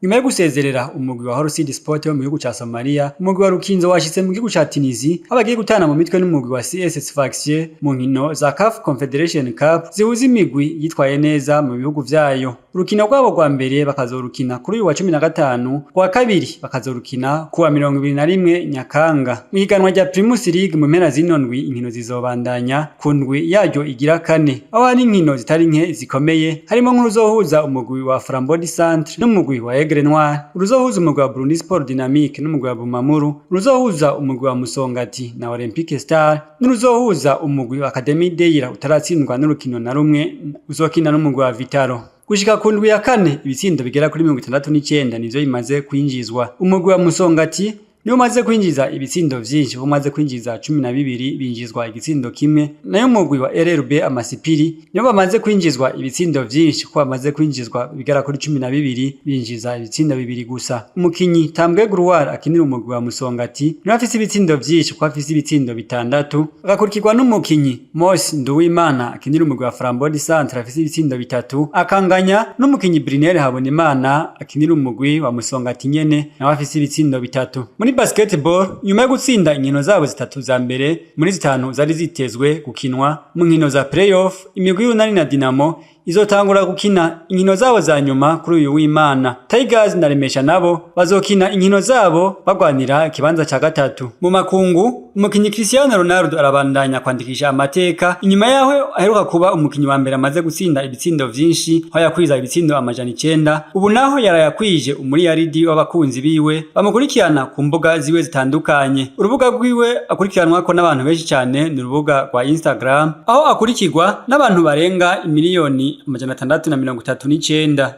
Nyuma yo gusezerera umugwi wa Horseed Sport wo mu gihugu ca Somalia, umugwi wa Rukinzo washitse mu gihugu ca Tunisie aho bagiye gutana mu mitwe n'umugwi wa CS Sfaxien mu nkino za CAF Confederation Cup zihuza imigwi yitwaye neza mu bihugu vyayo. Urukino rwabo rwa mbere bakazorukina kuri uyu wa 15, rwa kabiri bakazorukina kuwa 21 Nyakanga. Mu higanwa rya Primus League mu mpera zino ndwi, inkino zizobandanya ku ndwi yaryo igira kane, aho hari inkino zitari nke zikomeye, harimo nk'uruzohuza umugwi wa Flambeau du Centre n'umugwi wa Aigle Noir, uruzohuza umugwi wa Burundi Sport Dynamique n'umugwi wa Bumamuru, uruzohuza umugwi wa Musongati na Olympique Star, n'uruzohuza umugwi wa Academy Deira utaratsindwa n'urukino na rumwe uzokina n'umugwi wa Vitalo. Gushika ku ndwi ya kane, ibitsindo bigera kuri 69 nivyo bimaze kwinjizwa. Umugwi wa Musongati niwo umaze kwinjiza ibitsindo vyinshi, umaze kwinjiza 12, binjizwa igitsindo kimwe. Nayo umugwi wa RRB Amasipiri nibo bamaze kwinjizwa ibitsindo vyinshi, kuko bamaze kwinjizwa bigera kuri 12, binjiza ibitsindo bibiri gusa. Umukinyi Tambwe Gruwar akinira umugwi wa Musongati niwe afise ibitsindo vyinshi, kuko afise ibitsindo bitandatu, agakurikirwa n'umukinyi Mos Nduwimana akinira umugwi wa Flambeau du Centre afise ibitsindo bitatu, akanganya n'umukinyi Brinel Habonimana akinira umugwi wa Musongati nyene, nawe afise ibitsindo bitatu. Muri basketball, nyuma yo gutsinda inkino zabo zitatu za mbere muri zitanu zari zitezwe gukinwa mu nkino za playoff, imigwi y'Urunani na Dinamo izotangura gukina inkino zabo za nyuma kuri uyu w'Imana. Tigers na Remesha nabo bazokina inkino zabo bagwanira ikibanza ca gatatu. Mu makungu, umukinyi Cristiano Ronaldo arabandanya kwandikisha amateka inyuma yaho aheruka kuba umukinyi wa mbere amaze gutsinda ibitsindo vyinshi, aho yakwiza ibitsindo 900. Ubu naho yarayakwije umuriyaridi w'abakunzi biwe bamukurikirana ku mbuga ziwe zitandukanye. Urubuga rwiwe akurikiranwako n'abantu benshi cyane ni urubuga rwa Instagram, aho akurikirwa n'abantu barenga imiliyoni 639.